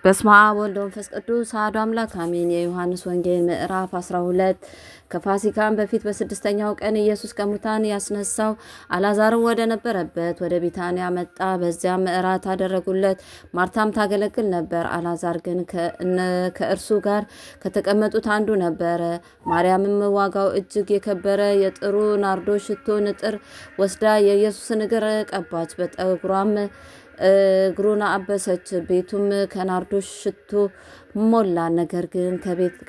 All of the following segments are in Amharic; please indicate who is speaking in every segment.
Speaker 1: በስመ አብ ወወልድ ወመንፈስ ቅዱስ አሐዱ አምላክ አሜን። የዮሐንስ ወንጌል ምዕራፍ 12። ከፋሲካም በፊት በስድስተኛው ቀን ኢየሱስ ከሙታን ያስነሳው አልዓዛርን ወደ ነበረበት ወደ ቢታንያ መጣ። በዚያም እራት አደረጉለት። ማርታም ታገለግል ነበር። አልዓዛር ግን ከእርሱ ጋር ከተቀመጡት አንዱ ነበረ። ማርያምም ዋጋው እጅግ የከበረ የጥሩ ናርዶ ሽቶ ንጥር ወስዳ የኢየሱስን እግር ቀባች፣ በጠጉሯም እግሩን አበሰች። ቤቱም ከናርዶስ ሽቶ ሞላ። ነገር ግን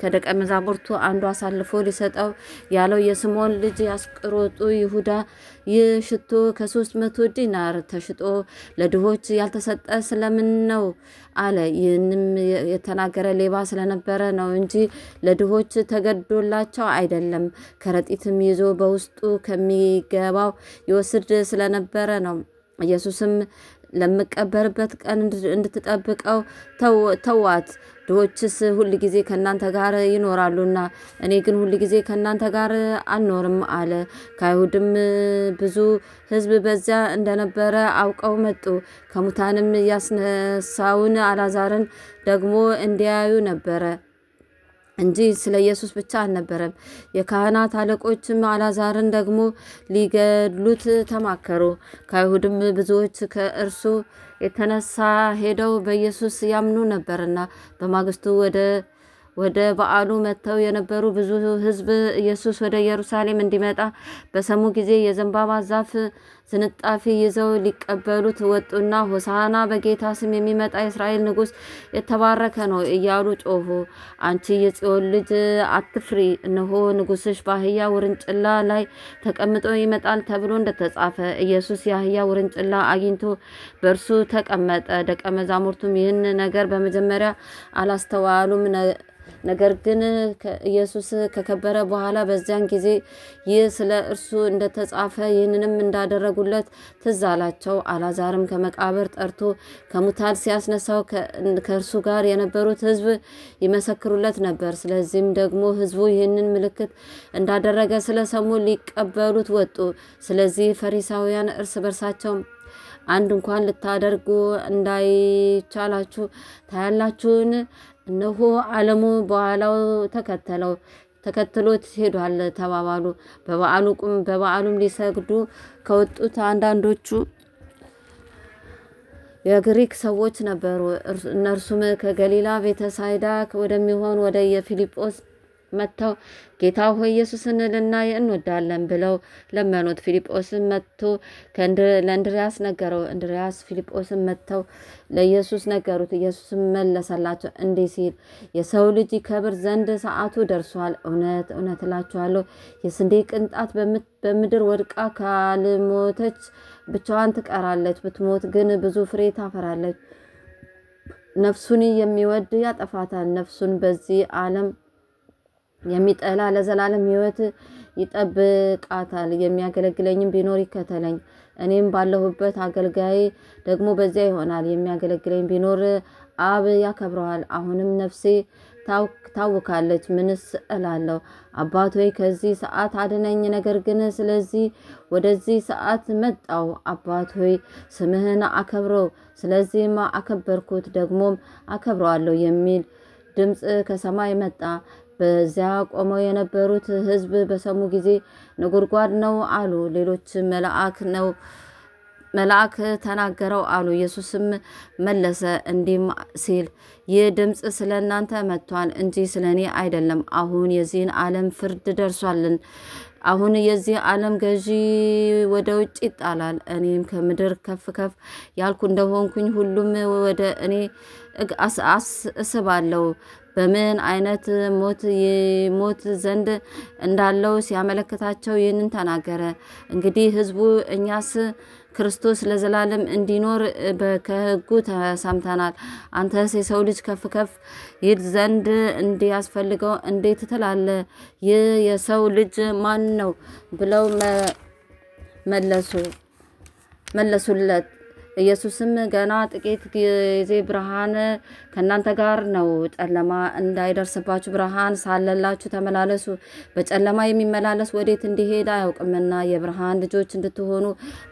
Speaker 1: ከደቀ መዛሙርቱ አንዱ አሳልፎ ሊሰጠው ያለው የስምዖን ልጅ የአስቆሮቱ ይሁዳ ይህ ሽቶ ከ300 ዲናር ተሽጦ ለድሆች ያልተሰጠ ስለምን ነው አለ። ይህንም የተናገረ ሌባ ስለነበረ ነው እንጂ ለድሆች ተገዶላቸው አይደለም። ከረጢትም ይዞ በውስጡ ከሚገባው ይወስድ ስለነበረ ነው። ኢየሱስም ለምቀበርበት ቀን እንድትጠብቀው ተዋት። ድሆችስ ሁል ጊዜ ከእናንተ ጋር ይኖራሉና እኔ ግን ሁል ጊዜ ከእናንተ ጋር አልኖርም አለ። ከአይሁድም ብዙ ሕዝብ በዚያ እንደነበረ አውቀው መጡ። ከሙታንም ያስነሳውን አልዓዛርን ደግሞ እንዲያዩ ነበረ እንጂ ስለ ኢየሱስ ብቻ አልነበረም። የካህናት አለቆችም አልዓዛርን ደግሞ ሊገድሉት ተማከሩ። ከአይሁድም ብዙዎች ከእርሱ የተነሳ ሄደው በኢየሱስ ያምኑ ነበርና። በማግስቱ ወደ በዓሉ መጥተው የነበሩ ብዙ ሕዝብ ኢየሱስ ወደ ኢየሩሳሌም እንዲመጣ በሰሙ ጊዜ የዘንባባ ዛፍ ዝንጣፊ ይዘው ሊቀበሉት ወጡና ሆሳዕና በጌታ ስም የሚመጣ የእስራኤል ንጉሥ የተባረከ ነው እያሉ ጮኹ። አንቺ የጽዮን ልጅ አትፍሪ፣ እነሆ ንጉሥሽ በአህያ ውርንጭላ ላይ ተቀምጦ ይመጣል ተብሎ እንደተጻፈ። ኢየሱስ የአህያ ውርንጭላ አግኝቶ በእርሱ ተቀመጠ። ደቀ መዛሙርቱም ይህን ነገር በመጀመሪያ አላስተዋሉም። ነገር ግን ኢየሱስ ከከበረ በኋላ በዚያን ጊዜ ይህ ስለ እርሱ እንደተጻፈ ይህንንም እንዳደረጉለት ትዝ አላቸው። አልዓዛርም ከመቃብር ጠርቶ ከሙታን ሲያስነሳው ከእርሱ ጋር የነበሩት ሕዝብ ይመሰክሩለት ነበር። ስለዚህም ደግሞ ሕዝቡ ይህንን ምልክት እንዳደረገ ስለሰሙ ሊቀበሉት ወጡ። ስለዚህ ፈሪሳውያን እርስ በርሳቸው አንድ እንኳን ልታደርጉ እንዳይቻላችሁ ታያላችሁን? እነሆ ዓለሙ በኋላው ተከተለው ተከትሎት ሄዷል ተባባሉ። በበዓሉም ሊሰግዱ ከወጡት አንዳንዶቹ የግሪክ ሰዎች ነበሩ። እነርሱም ከገሊላ ቤተሳይዳ ወደሚሆን ወደ የፊልጶስ መጥተው ጌታ ሆይ ኢየሱስን ልናይ እንወዳለን ብለው ለመኑት። ፊልጶስም መጥቶ ለእንድርያስ ነገረው። እንድርያስ ፊልጶስም መጥተው ለኢየሱስ ነገሩት። ኢየሱስም መለሰላቸው እንዲህ ሲል የሰው ልጅ ይከብር ዘንድ ሰዓቱ ደርሷል። እውነት እውነት እላችኋለሁ የስንዴ ቅንጣት በምድር ወድቃ ካልሞተች ብቻዋን ትቀራለች። ብትሞት ግን ብዙ ፍሬ ታፈራለች። ነፍሱን የሚወድ ያጠፋታል። ነፍሱን በዚህ ዓለም የሚጠላ ለዘላለም ሕይወት ይጠብቃታል። የሚያገለግለኝም ቢኖር ይከተለኝ፣ እኔም ባለሁበት አገልጋዬ ደግሞ በዚያ ይሆናል። የሚያገለግለኝ ቢኖር አብ ያከብረዋል። አሁንም ነፍሴ ታውካለች፣ ምንስ እላለሁ? አባት ሆይ ከዚህ ሰዓት አድነኝ። ነገር ግን ስለዚህ ወደዚህ ሰዓት መጣው። አባት ሆይ ስምህን አከብረው። ስለዚህም አከበርኩት፣ ደግሞም አከብረዋለሁ የሚል ድምፅ ከሰማይ መጣ። በዚያ ቆመው የነበሩት ሕዝብ በሰሙ ጊዜ ነጎድጓድ ነው አሉ። ሌሎች መልአክ ነው መልአክ ተናገረው አሉ። ኢየሱስም መለሰ እንዲህም ሲል ይህ ድምፅ ስለ እናንተ መጥቷል እንጂ ስለ እኔ አይደለም። አሁን የዚህን ዓለም ፍርድ ደርሷልን። አሁን የዚህ ዓለም ገዢ ወደ ውጭ ይጣላል። እኔም ከምድር ከፍ ከፍ ያልኩ እንደሆንኩኝ ሁሉም ወደ እኔ እስባለሁ። በምን አይነት ሞት ይሞት ዘንድ እንዳለው ሲያመለክታቸው ይህንን ተናገረ። እንግዲህ ሕዝቡ እኛስ ክርስቶስ ለዘላለም እንዲኖር ከሕጉ ተሰምተናል። አንተስ የሰው ልጅ ከፍ ከፍ ይል ዘንድ እንዲያስፈልገው እንዴት ትላለህ? ይህ የሰው ልጅ ማን ነው ብለው መለሱለት። ኢየሱስም ገና ጥቂት ጊዜ ብርሃን ከእናንተ ጋር ነው፣ ጨለማ እንዳይደርስባችሁ ብርሃን ሳለላችሁ ተመላለሱ። በጨለማ የሚመላለስ ወዴት እንዲሄድ አያውቅምና የብርሃን ልጆች እንድትሆኑ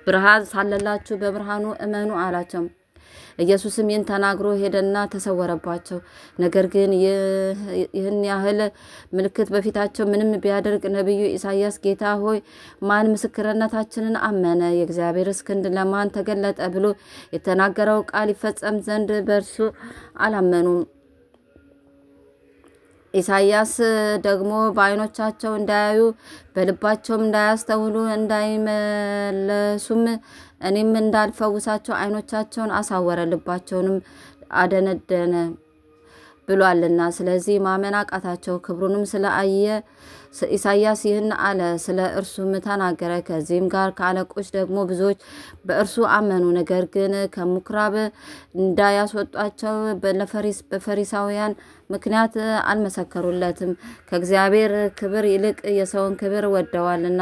Speaker 1: ብርሃን ሳለላችሁ በብርሃኑ እመኑ አላቸው። ኢየሱስም ይህን ተናግሮ ሄደና ተሰወረባቸው። ነገር ግን ይህን ያህል ምልክት በፊታቸው ምንም ቢያደርግ ነቢዩ ኢሳያስ ጌታ ሆይ ማን ምስክርነታችንን አመነ? የእግዚአብሔርስ ክንድ ለማን ተገለጠ? ብሎ የተናገረው ቃል ይፈጸም ዘንድ በእርሱ አላመኑም። ኢሳያስ ደግሞ በዓይኖቻቸው እንዳያዩ በልባቸውም እንዳያስተውሉ እንዳይመለሱም እኔም እንዳልፈውሳቸው ዓይኖቻቸውን አሳወረ፣ ልባቸውንም አደነደነ ብሏልና። ስለዚህ ማመን አቃታቸው። ክብሩንም ስለ አየ ኢሳያስ ይህን አለ፣ ስለ እርሱም ተናገረ። ከዚህም ጋር ከአለቆች ደግሞ ብዙዎች በእርሱ አመኑ። ነገር ግን ከምኩራብ እንዳያስወጧቸው በፈሪሳውያን ምክንያት አልመሰከሩለትም፣ ከእግዚአብሔር ክብር ይልቅ የሰውን ክብር ወደዋልና።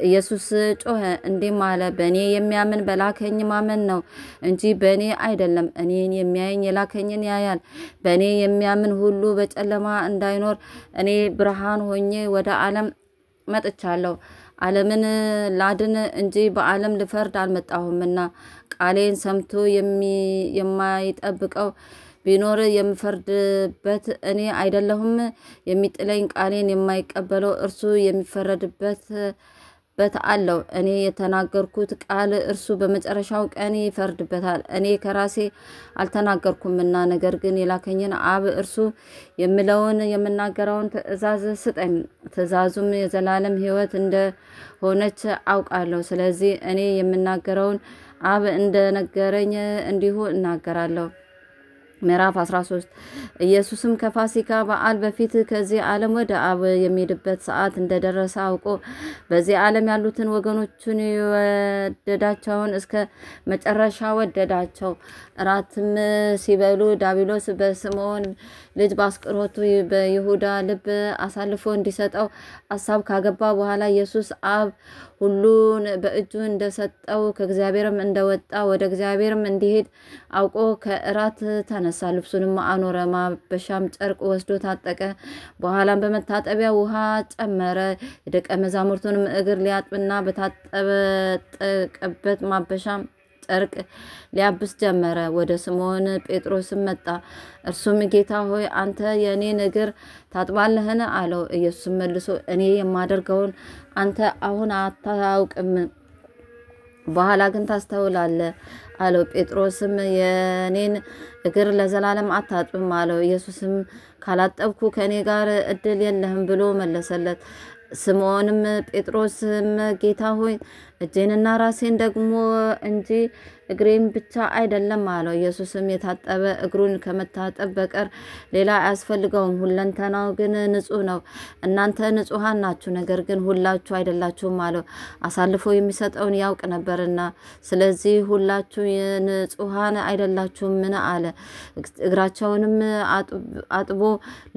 Speaker 1: ኢየሱስ ጮኸ እንዲህም አለ፣ በእኔ የሚያምን በላከኝ ማመን ነው እንጂ በእኔ አይደለም። እኔን የሚያየኝ የላከኝን ያያል። በእኔ የሚያምን ሁሉ በጨለማ እንዳይኖር እኔ ብርሃን ሆኜ ወደ ዓለም መጥቻለሁ። ዓለምን ላድን እንጂ በዓለም ልፈርድ አልመጣሁምና። ቃሌን ሰምቶ የማይጠብቀው ቢኖር የምፈርድበት እኔ አይደለሁም። የሚጥለኝ ቃሌን የማይቀበለው እርሱ የሚፈረድበት በት አለው። እኔ የተናገርኩት ቃል እርሱ በመጨረሻው ቀን ይፈርድበታል። እኔ ከራሴ አልተናገርኩምና፣ ነገር ግን የላከኝን አብ እርሱ የምለውን የምናገረውን ትእዛዝ ስጠኝ። ትእዛዙም የዘላለም ሕይወት እንደሆነች አውቃለሁ። ስለዚህ እኔ የምናገረውን አብ እንደነገረኝ እንዲሁ እናገራለሁ። ምዕራፍ 13። ኢየሱስም ከፋሲካ በዓል በፊት ከዚህ ዓለም ወደ አብ የሚሄድበት ሰዓት እንደደረሰ አውቆ በዚህ ዓለም ያሉትን ወገኖቹን የወደዳቸውን እስከ መጨረሻ ወደዳቸው። እራትም ሲበሉ ዲያብሎስ በስምዖን ልጅ በአስቆሮቱ በይሁዳ ልብ አሳልፎ እንዲሰጠው አሳብ ካገባ በኋላ ኢየሱስ አብ ሁሉን በእጁ እንደሰጠው ከእግዚአብሔርም እንደወጣ ወደ እግዚአብሔርም እንዲሄድ አውቆ ከእራት ተነሳ። ልብሱንም አኖረ፣ ማበሻም ጨርቅ ወስዶ ታጠቀ። በኋላም በመታጠቢያ ውሃ ጨመረ። የደቀ መዛሙርቱንም እግር ሊያጥብና በታጠቀበት ማበሻ ጨርቅ ሊያብስ ጀመረ። ወደ ስምዖን ጴጥሮስም መጣ። እርሱም ጌታ ሆይ አንተ የእኔን እግር ታጥባለህን? አለው። ኢየሱስም መልሶ እኔ የማደርገውን አንተ አሁን አታውቅም፣ በኋላ ግን ታስተውላለህ አለው። ጴጥሮስም የእኔን እግር ለዘላለም አታጥብም አለው። ኢየሱስም ካላጠብኩ ከእኔ ጋር እድል የለህም ብሎ መለሰለት። ስምዖንም ጴጥሮስም ጌታ ሆይ እጄንና ራሴን ደግሞ እንጂ እግሬን ብቻ አይደለም አለው። ኢየሱስም የታጠበ እግሩን ከመታጠብ በቀር ሌላ አያስፈልገውም፣ ሁለንተናው ግን ንጹሕ ነው። እናንተ ንጹሐን ናችሁ፣ ነገር ግን ሁላችሁ አይደላችሁም አለው። አሳልፎ የሚሰጠውን ያውቅ ነበርና፣ ስለዚህ ሁላችሁ ንጹሐን አይደላችሁምን አለ። እግራቸውንም አጥቦ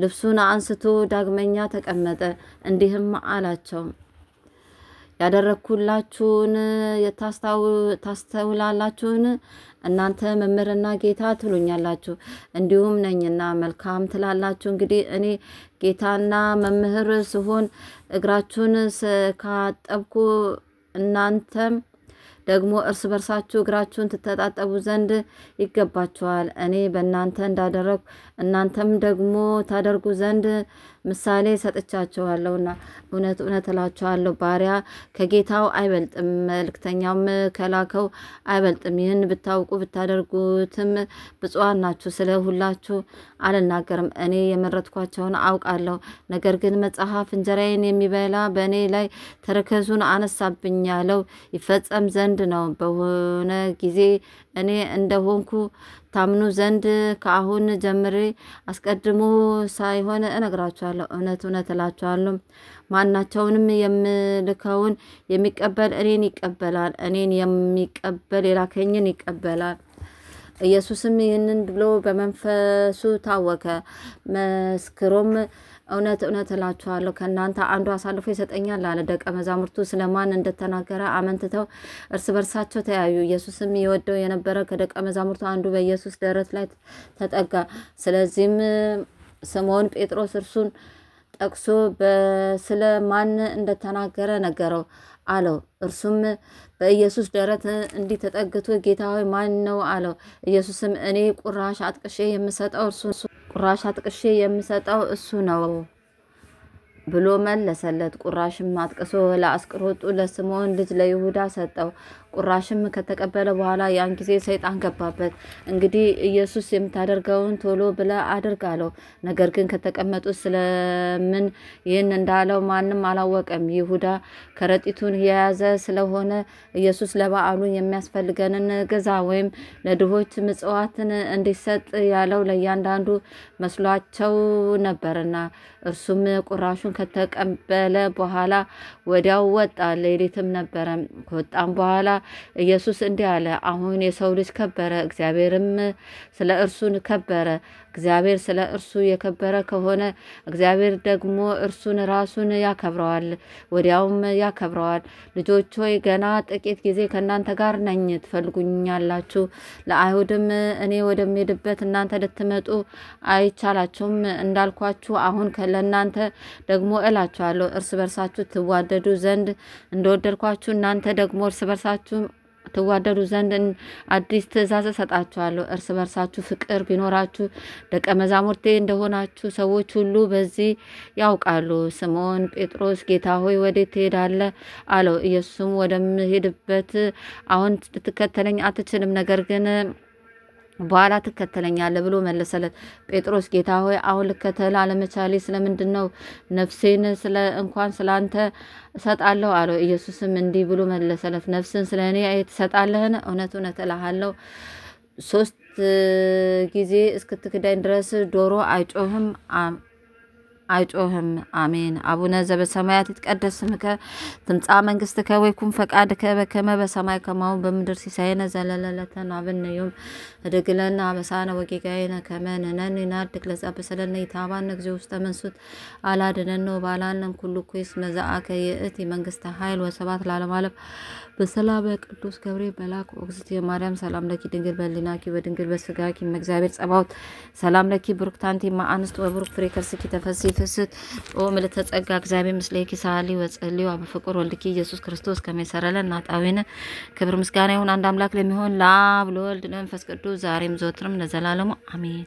Speaker 1: ልብሱን አንስቶ ዳግመኛ ተቀመጠ፣ እንዲህም አላቸው ያደረግኩላችሁን ታስተውላላችሁን? እናንተ መምህርና ጌታ ትሉኛላችሁ፣ እንዲሁም ነኝና መልካም ትላላችሁ። እንግዲህ እኔ ጌታና መምህር ስሆን እግራችሁን ካጠብኩ እናንተም ደግሞ እርስ በርሳችሁ እግራችሁን ትተጣጠቡ ዘንድ ይገባችኋል። እኔ በእናንተ እንዳደረግኩ እናንተም ደግሞ ታደርጉ ዘንድ ምሳሌ ሰጥቻችኋለሁና። እውነት እውነት እላችኋለሁ ባሪያ ከጌታው አይበልጥም፣ መልእክተኛውም ከላከው አይበልጥም። ይህን ብታውቁ ብታደርጉትም ብፁዓን ናችሁ። ስለ ሁላችሁ አልናገርም፣ እኔ የመረጥኳቸውን አውቃለሁ። ነገር ግን መጽሐፍ እንጀራዬን የሚበላ በእኔ ላይ ተረከዙን አነሳብኝ ያለው ይፈጸም ዘንድ ነው። በሆነ ጊዜ እኔ እንደሆንኩ ታምኑ ዘንድ ከአሁን ጀምሬ አስቀድሞ ሳይሆን እነግራችኋለሁ። እውነት እውነት እላችኋለሁ ማናቸውንም የምልከውን የሚቀበል እኔን ይቀበላል፣ እኔን የሚቀበል የላከኝን ይቀበላል። ኢየሱስም ይህንን ብሎ በመንፈሱ ታወከ፣ መስክሮም እውነት እውነት እላችኋለሁ ከእናንተ አንዱ አሳልፎ ይሰጠኛል አለ። ደቀ መዛሙርቱ ስለማን እንደተናገረ አመንትተው እርስ በርሳቸው ተያዩ። ኢየሱስም ይወደው የነበረ ከደቀ መዛሙርቱ አንዱ በኢየሱስ ደረት ላይ ተጠጋ። ስለዚህም ስምዖን ጴጥሮስ እርሱን ጠቅሶ ስለ ማን እንደተናገረ ነገረው አለው። እርሱም በኢየሱስ ደረት እንዲህ ተጠግቶ ጌታ ሆይ ማን ነው አለው። ኢየሱስም እኔ ቁራሽ አጥቅሼ የምሰጠው እርሱ ቁራሽ አጥቅሼ የምሰጠው እሱ ነው ብሎ መለሰለት። ቁራሽም አጥቅሶ ለአስቆሮቱ ለስምዖን ልጅ ለይሁዳ ሰጠው። ቁራሽም ከተቀበለ በኋላ ያን ጊዜ ሰይጣን ገባበት። እንግዲህ ኢየሱስ የምታደርገውን ቶሎ ብለህ አድርግ አለው። ነገር ግን ከተቀመጡት ስለምን ይህን እንዳለው ማንም አላወቀም። ይሁዳ ከረጢቱን የያዘ ስለሆነ ኢየሱስ ለበዓሉ የሚያስፈልገንን ግዛ ወይም ለድሆች ምጽዋትን እንዲሰጥ ያለው ለእያንዳንዱ መስሏቸው ነበርና። እርሱም ቁራሹን ከተቀበለ በኋላ ወዲያው ወጣ። ሌሊትም ነበረ። ከወጣም በኋላ ኢየሱስ እንዲህ አለ፣ አሁን የሰው ልጅ ከበረ፣ እግዚአብሔርም ስለ እርሱ ከበረ። እግዚአብሔር ስለ እርሱ የከበረ ከሆነ እግዚአብሔር ደግሞ እርሱን ራሱን ያከብረዋል፣ ወዲያውም ያከብረዋል። ልጆች ሆይ ገና ጥቂት ጊዜ ከእናንተ ጋር ነኝ፣ ትፈልጉኛላችሁ። ለአይሁድም እኔ ወደምሄድበት እናንተ ልትመጡ አይቻላችሁም እንዳልኳችሁ አሁን ለእናንተ ደግሞ እላችኋለሁ። እርስ በርሳችሁ ትዋደዱ ዘንድ እንደወደድኳችሁ እናንተ ደግሞ እርስ በርሳችሁ ትዋደዱ ዘንድ አዲስ ትእዛዝ እሰጣችኋለሁ። እርስ በርሳችሁ ፍቅር ቢኖራችሁ ደቀ መዛሙርቴ እንደሆናችሁ ሰዎች ሁሉ በዚህ ያውቃሉ። ስምዖን ጴጥሮስ ጌታ ሆይ ወዴት ትሄዳለህ? አለው። ኢየሱስም ወደምሄድበት አሁን ልትከተለኝ አትችልም፣ ነገር ግን በኋላ ትከተለኛለህ ብሎ መለሰለት። ጴጥሮስ ጌታ ሆይ አሁን ልከተል አለመቻሌ ስለምንድን ነው? ነፍሴን ስለ እንኳን ስለ አንተ እሰጣለሁ አለው። ኢየሱስም እንዲህ ብሎ መለሰለት፣ ነፍስን ስለ እኔ ትሰጣለህን? እውነት እውነት እልሃለሁ 3 ጊዜ እስክትክዳኝ ድረስ ዶሮ አይጮህም አይጮህም። አሜን። አቡነ ዘበሰማያት ይትቀደስ ስምከ ትምጻእ መንግስትከ ወይኩን ፈቃድከ በከመ በሰማይ ከማሁ በምድር ሲሳየነ ዘለለዕለትነ ሀበነ ዮም ህድግ ለነ አበሳነ ወጌጋየነ ከመ ንሕነኒ ንኅድግ ለዘአበሰለነ ኢታብአነ እግዚኦ ውስተ መንሱት አላድነነ ወባልሐነ እምኩሉ እኩይ እስመ ዘአከ ይእቲ መንግስተ ኃይል ወስብሐት ለዓለመ ዓለም። በሰላመ ቅዱስ ገብርኤል መልአክ እግዝእትየ ማርያም ሰላም ለኪ ድንግል በሕሊናኪ ወድንግል በሥጋኪ እመ እግዚአብሔር ጸባኦት ሰላም ለኪ ቡርክት አንቲ እምአንስት ወቡሩክ ፍሬ ከርስኪ ተፈሥሒ ፍስሕት ኦ ምልዕተ ጸጋ እግዚአብሔር ምስሌኪ ሰአሊ ወጸልዩ አበ ፍቁር ወልድኪ ኢየሱስ ክርስቶስ ከመ ይሠረይ ለነ ኃጣውኢነ። ክብር ምስጋና ይሁን አንድ አምላክ ለሚሆን ለአብ ለወልድ ለመንፈስ ቅዱስ ዛሬም ዘወትርም ለዘላለሙ አሜን።